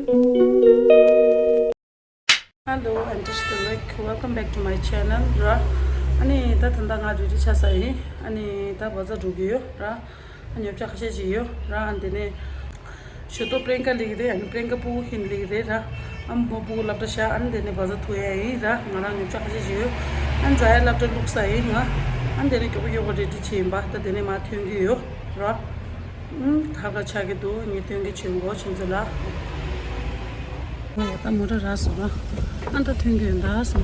Hello, I'm just like welcome back to my channel. Ra, ani ta thanda nga ju cha sai, ani ta baza dugiyo ra, ani upcha khashe jiyo ra, andene shoto Priyanka ligde, ani Priyanka pu hin ligde ra, am pu lapta sha andene baza thuya ai ra, ngara upcha khashe jiyo, an zaya lapta look sai nga, andene kyo yo de chimba, ta dene ma thungi yo ra, thaga chage do, ni thungi chimbo chinzala. ता मोरा रास होला अन्त thank you रास न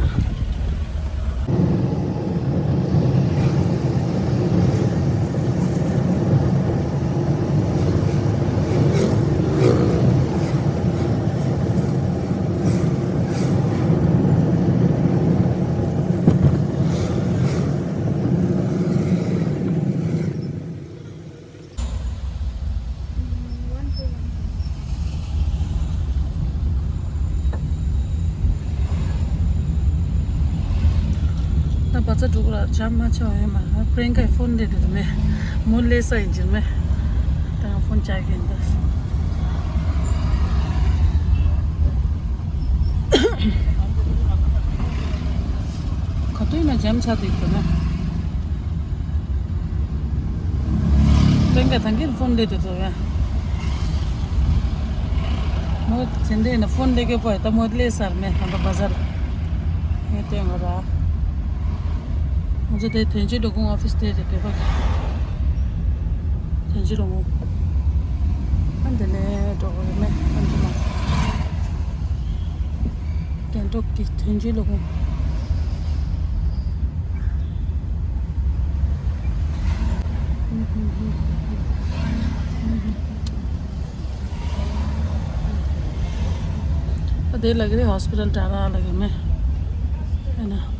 बच्चा टुक्रा जाममा छ एमा प्रियंका फोन दे दे मैं मोले सा इंजन में ता फोन चाहिए इंदा कतै न जाम छ दिक्क न प्रियंका तंगे फोन दे दे तो या म चंदे न फोन लेके पय त मोले सर में हम बाजार ये ते ngara मुझे दे तेंजी लोगों ऑफिस दे देते बस तेंजी लोगों अंदने तो में अंदना केंटो की तेंजी लोगों दे लग रही हॉस्पिटल टाला लगे में है ना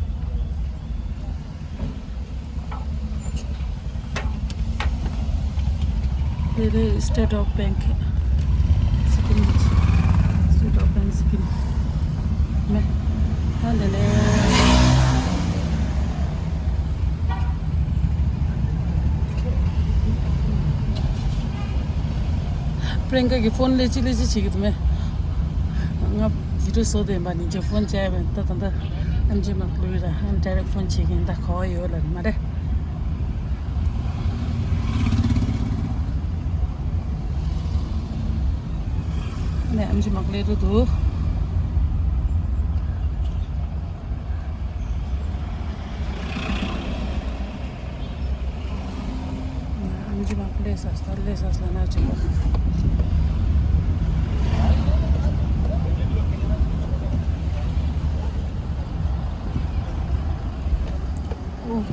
ये state of bank Sikkim state of bank Sikkim में हाँ ले प्रियंका की फोन ले चीकी तुम्हें आप वीडियो सो दे बानी जो फोन चाहिए मैं तो तंदा अंजी मकलू रहा हम डायरेक्ट फोन चीकी इंदा खाओ यो लग मारे 네, 암지 막래도 암지 막래서 달래서 나지 뭐. 오.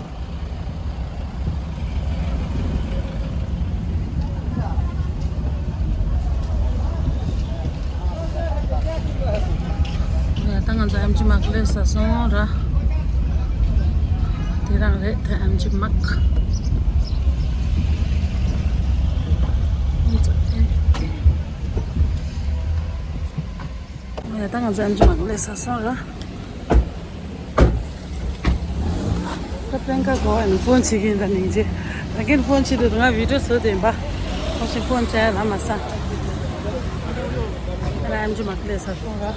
Tangan saya amji mak le sa sonra tirang le ta amji mak ya tangan saya amji mak le sa sonra ta Priyanka ko an phone chigin da ninje again phone chi de nga video so de ba hosi phone cha la masa ra amji mak le sa sonra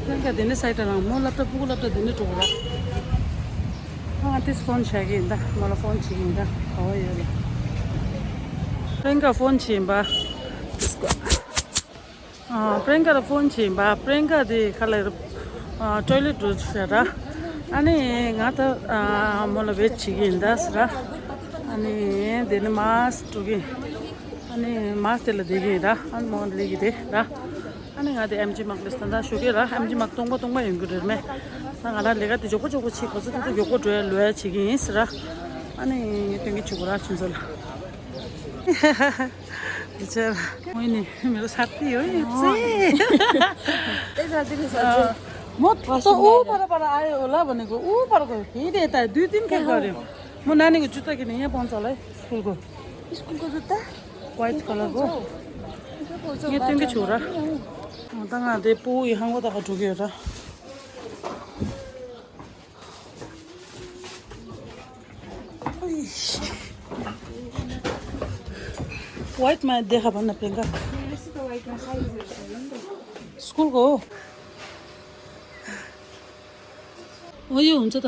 Priyanka dene side ra mo lapta pu lapta dene tola ha this phone chagi inda mola phone chigi inda how yo Priyanka phone chimba Priyanka da phone chimba Priyanka de khala toilet road fera ani ngata mola ve chigi inda sra ani dene mas tugi ani mas tela degi da an mon legi de da 아니 가데 MG 막 리스탄다 쇼게라 MG 막 동거 연구를매 나가라 내가 저거 치 거서도 요거 줘야 뢰 치긴 있으라 아니 땡기 죽으라 진짜 이제 뭐니 메로 샀디요 이제 대사들이서 뭐또 우 바라 아예 올라 보내고 우 바라 거 이래다 두딘 개 거려 뭐 나는 거 주다기 내 본살래 스쿨 거 좋다 화이트 컬러고 이게 땡기 줘라 당아 내 뿌이 한 거다가 두개라 व्हाइटमा देखा भन्न प्रियङ्का स्कुलको हो यो हुन्छ त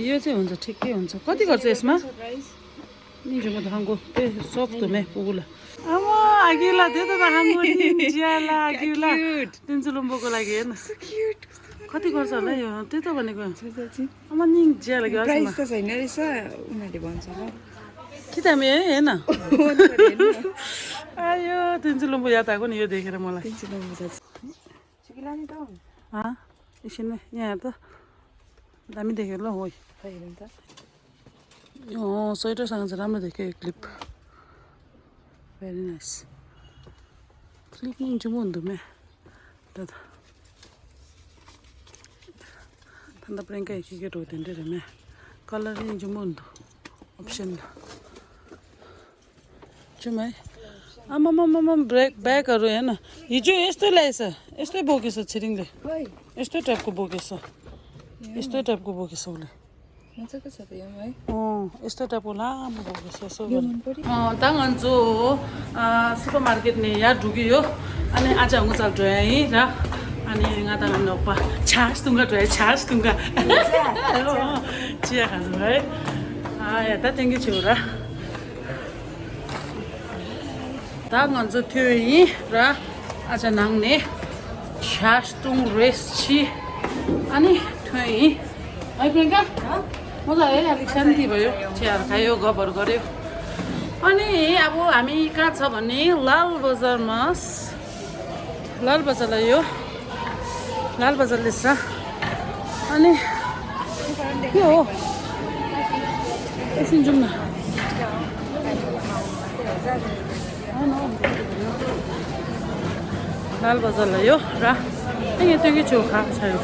यो चाहिँ हुन्छ ठिकै हुन्छ कति गर्छ यसमा निजोमा दांgo softume pugula ama agila de ta dahango ninjala agila tinsulumboको लागि हेर्न so cute कति गर्छ होला यो त्यही त भनेको ama ninja लागि प्राइस त छैन रहेछ उनीहरुले भन्छ ल कि त मे हैन आयो tinsulumbo याद आको नि यो देखेर मलाई tinsulumbo छ सिकिला नि त एकछिन यहाँ त दामी देखेर ल होय हेर्नु त स्वेटरसँग चाहिँ राम्रो देख्यो यो क्लिप भेरी नाइस क्लिप निन्छु म हुँदुमे दादा तन्दा प्रियङ्का एकीकेट होतेन रे मे कलर निन्छु म हुँदु अप्सन जुमै आमामामा ब्यागहरू हेर्न हिजो यस्तै ल्याएछ यस्तै बोकेछ छिरिङले यस्तै टाइपको बोकेछ यस्तै टाइपको बोकेछ उसले मजाको छ त यो है यस्तो टाइपको लामो बोकेछ यसो 당한조 슈퍼마켓에 야 두기요 아니 아자 응자 줘야이 라 아니 nga당한 오빠 차스 둥가 줘야 차스 둥가 지야 가서 아야 다 땡기 줘라 당한조 튀이 라 아자 낭네 차스 둥 레스치 아니 튀이 아이 प्रियङ्का मजा है अलिक शान्ति भयो चियाहरू खायो गफहरू गऱ्यो अनि अब हामी कहाँ छ भने लाल बजारलाई यो लाल बजारले छ अनि के हो एकछिन जाउँ न लाल बजारलाई यो र त्यही छेउ खाएको छ यो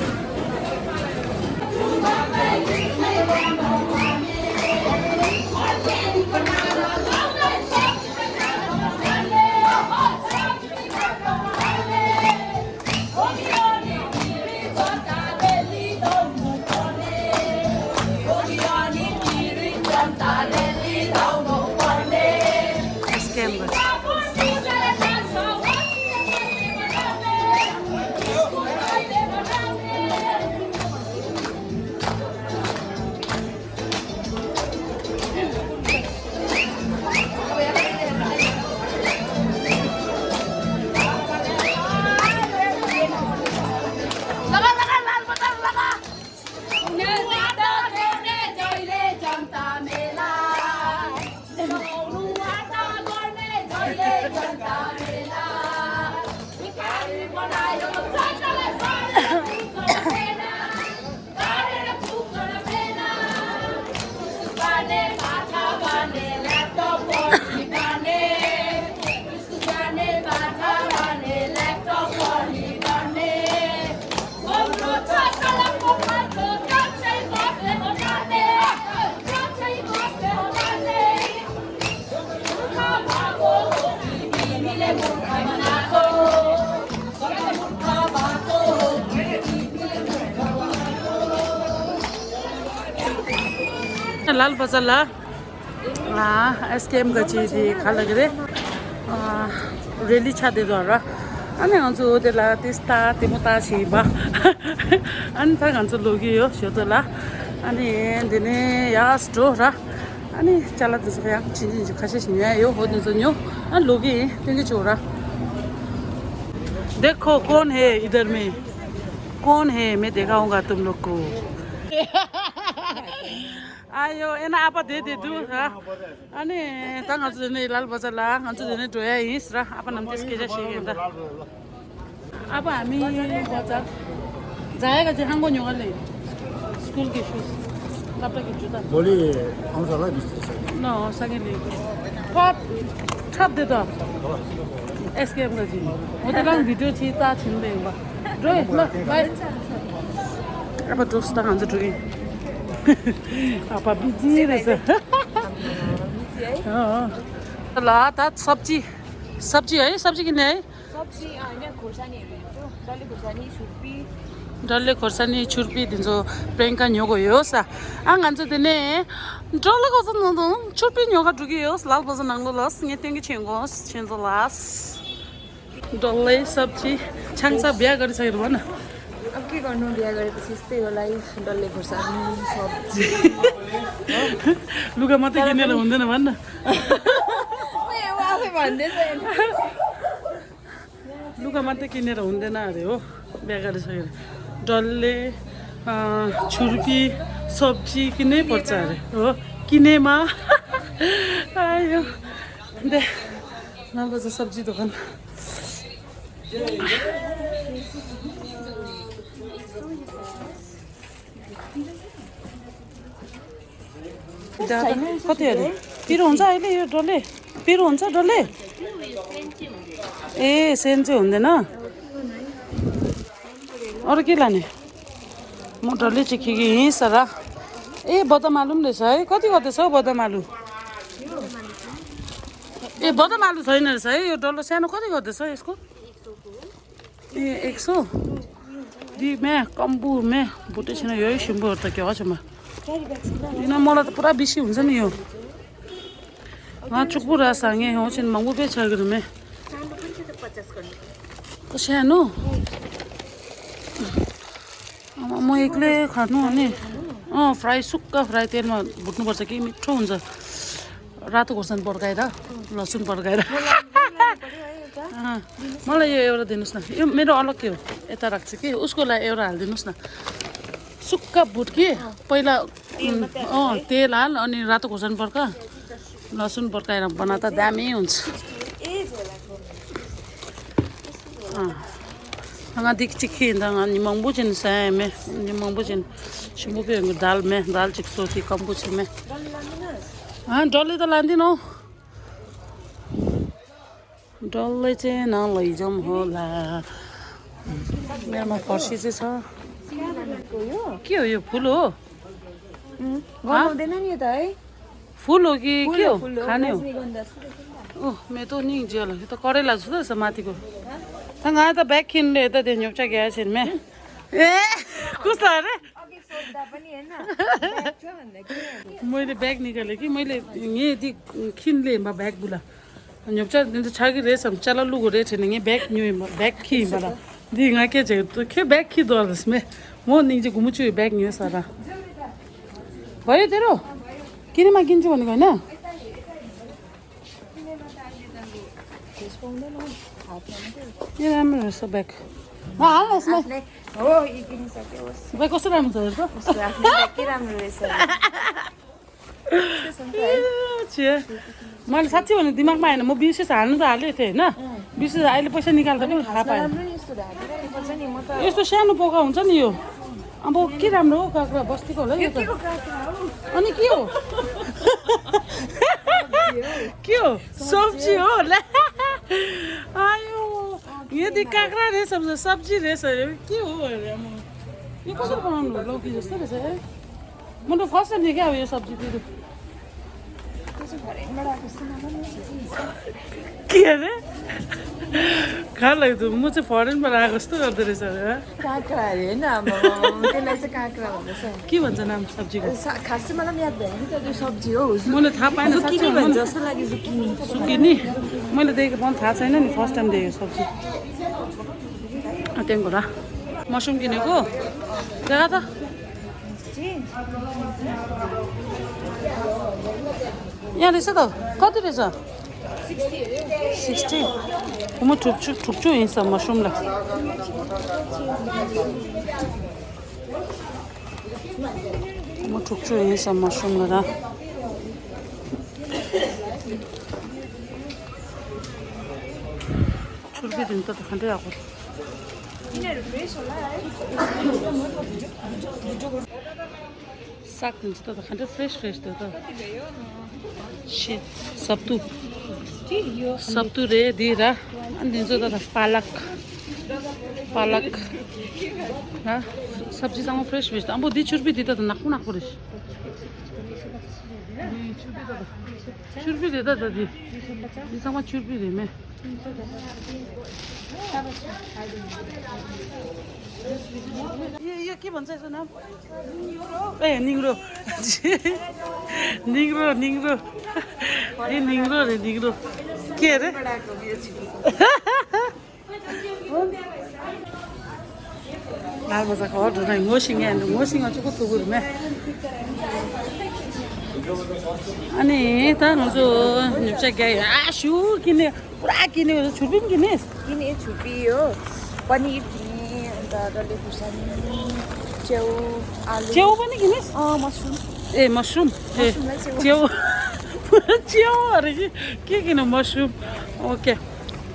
लाल बजारला एसकेएम गची खालगरे रेली छादेद्वारा अनि हन्छु त्यसला त्यस्ता तिमुता छिबा अनि त हन्छु लोगियो स्योतला अनि दिने यास्टो र अनि चला त्यसो या चिन्जी खासे छिया यो होद्नु जन्यो अनि लोगी तिंगे छोरा देखो कौन है इधर में कौन है मैं दिखाऊंगा तुम लोग को आयो एना आपा दे दु अनि तंग हजुर ने लाल बजारला हजुर ने टोया हिस र आपा नाम त्यसके जसे हेर्दा अब हामी बजार जाएगा चाहिँ हांगो न्योले स्कुल के शूज laptop के जुत्ता भोलि आउँछ होला बिस्तारै न सकेले थप दे त एसकेएम गजी म त गाउँ भिडियो छि ता छिन्दै बा रोय ल बाइ अब दोस्ता खान्छ टुकी apa बिजी रहेछ ल त सब्जी है सब्जी किन्ने है सब्जी हैन खोर्सानीहरु हेर्छु डल्ले खोर्सानी छुर्पी डल्ले खोर्सानी छुर्पी दिन्छु प्रियङ्का न्योगो यो सा आङ हान्छ दिने Jolly goes on the chopping yoga to give lal was an angle loss, getting a chingos, change the last. Dolly subchi, chunks of beer got a one. अब के गर्नु बिहा गरेपछि यस्तै हो लाइफ डल्ले खोर्सानी सब्जी लुगा मात्रै किनेर हुँदैन भन्न म आफै भन्दै छैन लुगा मात्रै किनेर हुँदैन अरे हो बिहा गरिसकेर डल्ले छुर्पी सब्जी किनै पर्छ अरे हो किनेमा आयो दे नबज सब्जी दोकान कति अरे पिरो हुन्छ अहिले यो डल्ले पिरो हुन्छ डल्ले ए सेन चाहिँ हुँदैन अरू के लाने म डल्ले चाहिँ के हिँड्छ र ए बदाम आलु पनि रहेछ है कति गर्दैछ हौ बदाम आलु ए बदाम आलु छैन रहेछ है यो डल्लो सानो कति गर्दैछ यसको ए 100 दि मैं कम्बू मैं बुटे छैन यो सिम्बोहरू त के हो छमा किन मलाई त पुरा बेसी हुन्छ नि यो चुकु रासाङे हो छिन मंगू पे छ गरे में सानो म एक्लै खानु अनि फ्राई सुक्का फ्राई तेलमा भुट्नुपर्छ कि मिठो हुन्छ रातो खोर्सानी पड्काएर लसुन पड्काएर मलाई यो एउटा दिनुहोस् न यो मेरो अलग के हो यता राख्छु कि उसको लागि एउटा हालिदिनुहोस् न सुक्का भुट कि पहिला तेल हाल अनि रातो खोर्सानी पड्का लसुन पड्काएर बनाउँदा दामी हुन्छ दिख चिक्की निमंग बुझिन साय में निमंग बुझिन शिमु पे दाल में दाल चिक सोती कम बुझ में हाँ डल्ले त लान्दिन हौ डल्ले चाहिँ नलैजाउँ होला मेरोमा फर्सी चाहिँ छ के हो यो फुल हो गनाउँदैन नि त है फुल हो कि के हो खाने हो ओह मैं तो नहीं जेल ये तो करेला जस्तो रहेछ माथिको तंगा त बैग किन्ने त देन एउटा गया छिन में ए कस्तो अरे अघि सोध्दा पनि हैन ब्याग छ भन्दा के मैले बैग निकाले कि मैले यदि किनले म बैग बुला एउटा दिन त छागी रेस हम चला लुगो रे छैन ये बैग न्यू बैग की बला दिंगा के जे तो के बैग की दर्स में म निजे घुमुछु बैग न्यू सारा भयो तेरो किनेमा किन्छु भनेको हैन ये राम्रो रहेछ ब्याग हाल यसमा हो यी किन सक्यो ब्याग कस्तो राम्रो छ हेर त आफ्नो ब्याग के राम्रो रहेछ छे मैले साँच्चै भने दिमागमा आएन म 20 हाल्नु त हालेको थिएँ हैन 20 अहिले पैसा निकाल्दा पनि थाहा पाएँ राम्रो नि यस्तो ढाकेर पर्छ नि म त यस्तो सानो पोका हुन्छ नि यो अब के राम्रो हो काँक्रा बस्तीको होला यो त अनि के हो के हो सब्जी हो ला आयो यदि काँक्रा रहेछ सब्जी रहेछ के हो अरे म यो कसरी बनाउनु हो लौकी जस्तो रहेछ म त फर्स्ट टाइम देखेँ अब यो सब्जी दिनु के अरे खालाई त म चाहिँ फरेनबाट आएको जस्तो गर्दो रहेछ अरे काँक्रा अरे हैन त्यसलाई चाहिँ काँक्रा भन्छ के भन्छ नाम सब्जीको खासै मलाई याद भएन कि त्यो सब्जी हो मैले थाहा पाएन जुकिनी भन्छ जस्तो लाग्यो जुकिनी सुकिनी मैले देखेको पनि थाहा छैन नि फर्स्ट टाइम देखेको सब्जी त्यहाँको र मसरुम किनेको देखा त यहाँ रहेछ त कति रहेछ 60 म ठुक्छु हिँड्छ मसरुमलाई म ठुक्छु हिँड्छ मसरुमलाई र छुर्पी दिन त खाँदै आएको साग दिन्छ त खाँदै फ्रेस त सब्तु रे दिएर अनि दिन्छु त पालक सब्जीसँग फ्रेस भेज त अब 2 छुर्पी दिँदा त नाक्नु रहेछ छुर्पी दे त दादी यसमा छुर्पी दे मैं यो के भन्छ यसको नाम ए निङ्रो निङ्रो निङ्रो ए निङ्रो रे निङ्रो के अरे लाल बजारको हट नै ngosinga चाहिँ कस्तो गुरुमा अनि त नजो निप्चा गाई आसु किने पुरा किने छुर्पी पनि किनेस् किने छुर्पी हो पनिर किने अन्त डल्ले खुर्सानी च्याउ आलु च्याउ पनि किनेस् मसरुम ए मसरुम ए च्याउ च्याउ अरे के किन मसरुम ओके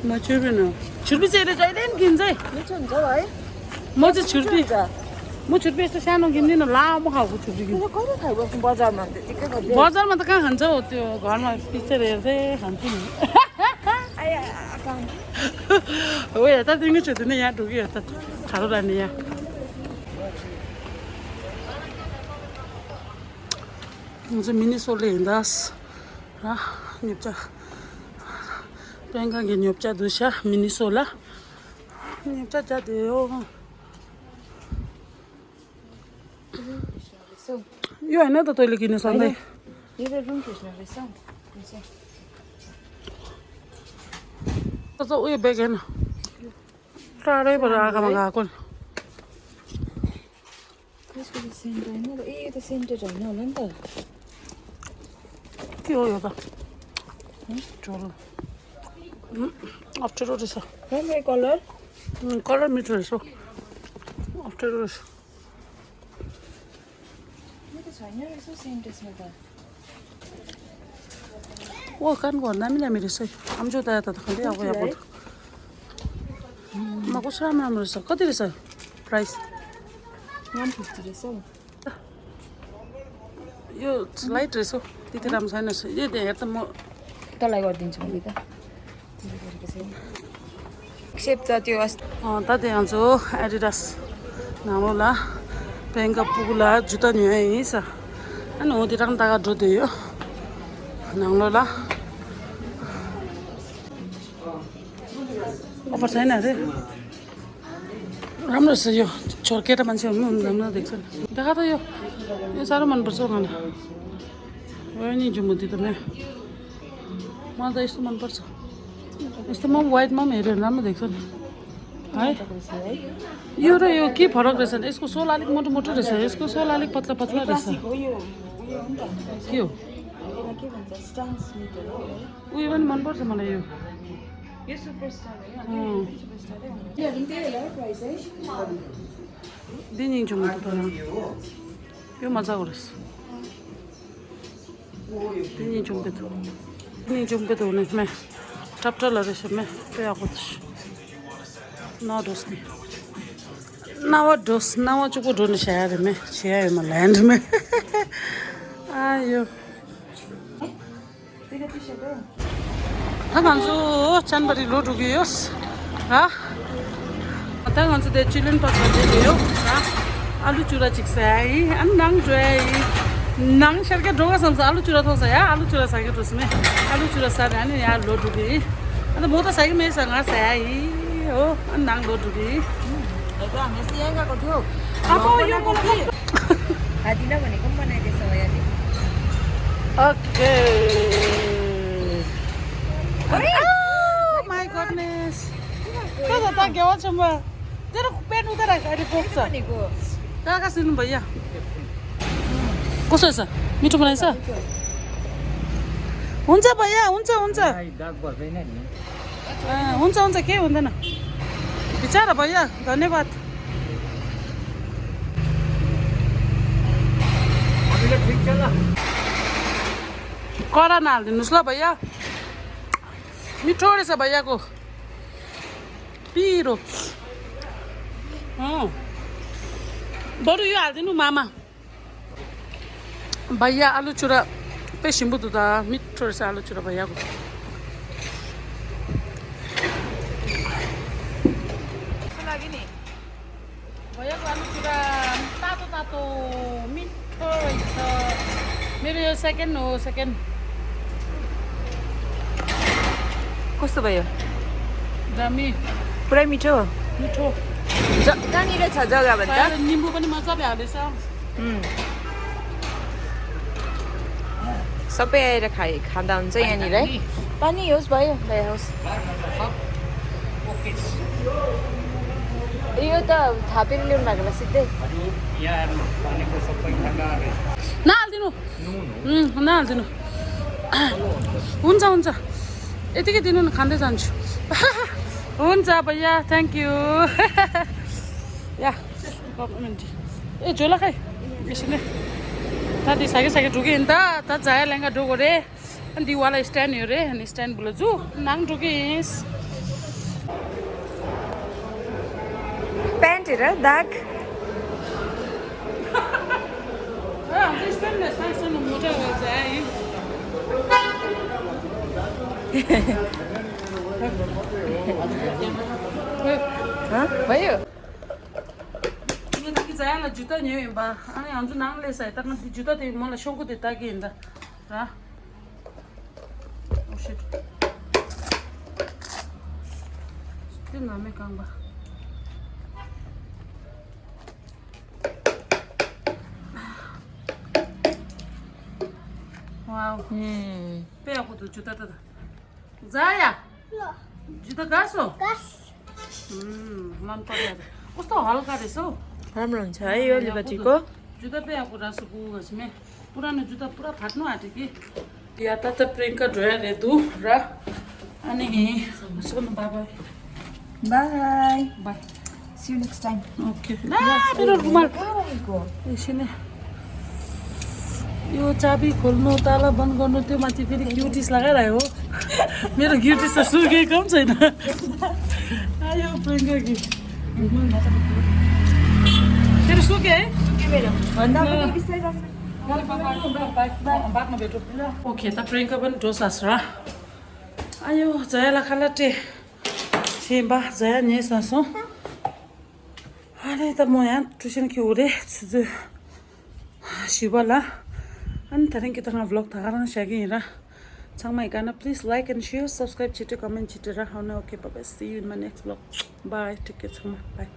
म छुर्पी चाहिँ अहिले जहिले पनि किन्छ है मिठो हुन्छ है म चाहिँ छुर्पी छुर्पी यस्तो सानो किन्दिनँ लामो खालको छुर्पी किन्छु कहिले खाएको बजारमा त्यतिकै गर्दै बजारमा त कहाँ खान्छ हौ त्यो घरमा पिक्चर हेर्दै खान्छु नि हो यता तिमी छुट्टी नै यहाँ ढुक्यो यता खानु लाने यहाँ म चाहिँ मिनी सोलले हिँड्दास र निप्चा प्रियङ्का गे निप्चा दुस्या मिनी सोला निप्चा जाँदै हो यो होइन त तैँले किन्नु सधैँ यो त रुम फ्रेसनर रहेछ त उयो ब्याग होइन टाढैबाट आँखामा गएको नि त्यसको त सेन्ट होइन ए यो त सेन्टेड होइन होला नि त के हो यो त झोल अप्ठ्यारो रहेछ राम्रो कलर कलर मिठो रहेछ अप्ठ्यारो रहेछ छैन रहेछ सेन्टेसमा त ओ कानको दामी दामी रहेछ आमचो त यता त खाँदै अब यहाँ म कस्तो राम्रो राम्रो रहेछ कति रहेछ प्राइस 150 रहेछ यो लाइट रहेछ त्यति राम्रो छैन रहेछ यो हेर त म तँलाई गरिदिन्छु मैले त एक्सेप्ट छ त्यो ताते आउँछु एडिडास नामोला प्रियङ्का पुगुला जुत्ता नि है सा अनि हो तिरा पनि तागा ड्रोदै हो नाङ्लोला अफर छैन अरे राम्रो रहेछ यो छोर केटा मान्छे हुनु राम्रो देख्छ नि देखा त यो साह्रो मनपर्छ मलाई हो नि जुमुती त मलाई त यस्तो मनपर्छ यस्तोमा पनि वाइटमा पनि हेऱ्यो भने राम्रो देख्छ नि है यो र यो के फरक रहेछ नि यसको सोल अलिक मोटो मोटो रहेछ यसको सोल अलिक पतला पतला रहेछ के हो उयो पनि मनपर्छ मलाई यो दिन्छु म त यो मजाको रहेछ दिनी जुम्पेतो हुने मैं टपटल रहेछ मैं पेयाको नडोस्ने नवा डोस नवा चुको ढोने शहर में छेया में लैंड में आयो भन्छु चानबारी लोड उगियोस् ह त भन्छु त्यो चिल्ड्रेन पार्कमा चाहिँ आलु चुरा चिक्साई अनि नाङ ड्राई नाङ सरके ढोगा सम्छ आलु चुरा थोक्छ या आलु चुरा साके टोसमे आलु चुरा सारे अनि यहाँ लोड उगी अन्त म त साइके मेसँग स्याई हो अनि नाङ लोड उगी त्यो हामी यहाँ गएको थियो अब यो मलाई हादिना भनेको पनि बनाइदिएछ यहाँले ओके माय गडनेस के त के हो छम्बा तेरो पेन उता राख अहिले पोक्छ भनेको कहाँ सिनु भैया कसो छ मिठो बनाइछ हुन्छ भैया हुन्छ हुन्छ हुन्छ हुन्छ केही हुँदैन बिचारा भैया धन्यवाद कडा नहालिदिनुहोस् ल भैया मिठो रहेछ भैयाको पिरो बरु यो हालिदिनु मामा भैया आलु चुरा पेसिम्बु दुधा मिठो रहेछ आलु चुरा भैयाको लागि नि भैयाको आलु चुरा तातो तातो मिठो रहेछ मेरो यो सेकेन्ड हो सेकेन्ड कस्तो भयो दामी पुरै मिठो मिठो कहाँनिर छ जग्गा भन्दा निम्बु पनि मजाले हालेछ सबै आएर खाँदा हुन्छ यहाँनिर है पानी होस् भयो ल्याइहोस् यो त थापेर ल्याउनु भएको होला सिधै नहालिदिनु नहालिदिनु हुन्छ हुन्छ यतिकै दिनु न खाँदै जान्छु हुन्छ भैया थ्याङ्क यू या कम्प्लिमेन्ट ए झोला खाइ यसरी tadi sakit juga entah tak saya lengah dogo deh kan di wala stand yore ni stand belaju nang dugis pant हेर दाग भयो Saya juta ni, bah. Ani anju nang le saya, tapi juta tu malah shongku tu tak kira, dah. Oh shit. Itu nama kang bah. Wow. Pe aku tu juta tu. Zaya. Juta gas oh? Gas. Mantap ya. Kau halka deh so. राम्रो हुन्छ है यो लिबर्टीको जुत्ता pay आएको रासुको उसमा पुरानो जुत्ता पुरा फाट्नु आँट्यो कि या त प्रियङ्का ढोया रेदु र अनि सुन बाबा bye bye see you next time okay ला मेरो रुमाल यसैले यो चाबी खोल्नु ताला बन्द गर्नु त्यो माथि फेरि क्युटिस लगाइरहेको हो मेरो क्युटिस त सुकेको पनि छैन आयो प्रियङ्का कि तेरो सुके है बादमा भेटौँ ओके त प्रियङ्का पनि डोसा छ आयो जयालाई खालाटे सेम्बा जया नि सासो अरे त म यहाँ ट्युसन के हो रे शिवला अनि थ्याङ्क यू तँगा भ्लग थाहा स्यागी हेर छाङमा हिँड्न please like and share subscribe छिटो कमेन्ट छिटो राख्नु okay bye see you in my next vlog bye ठिकै छाङमा बाई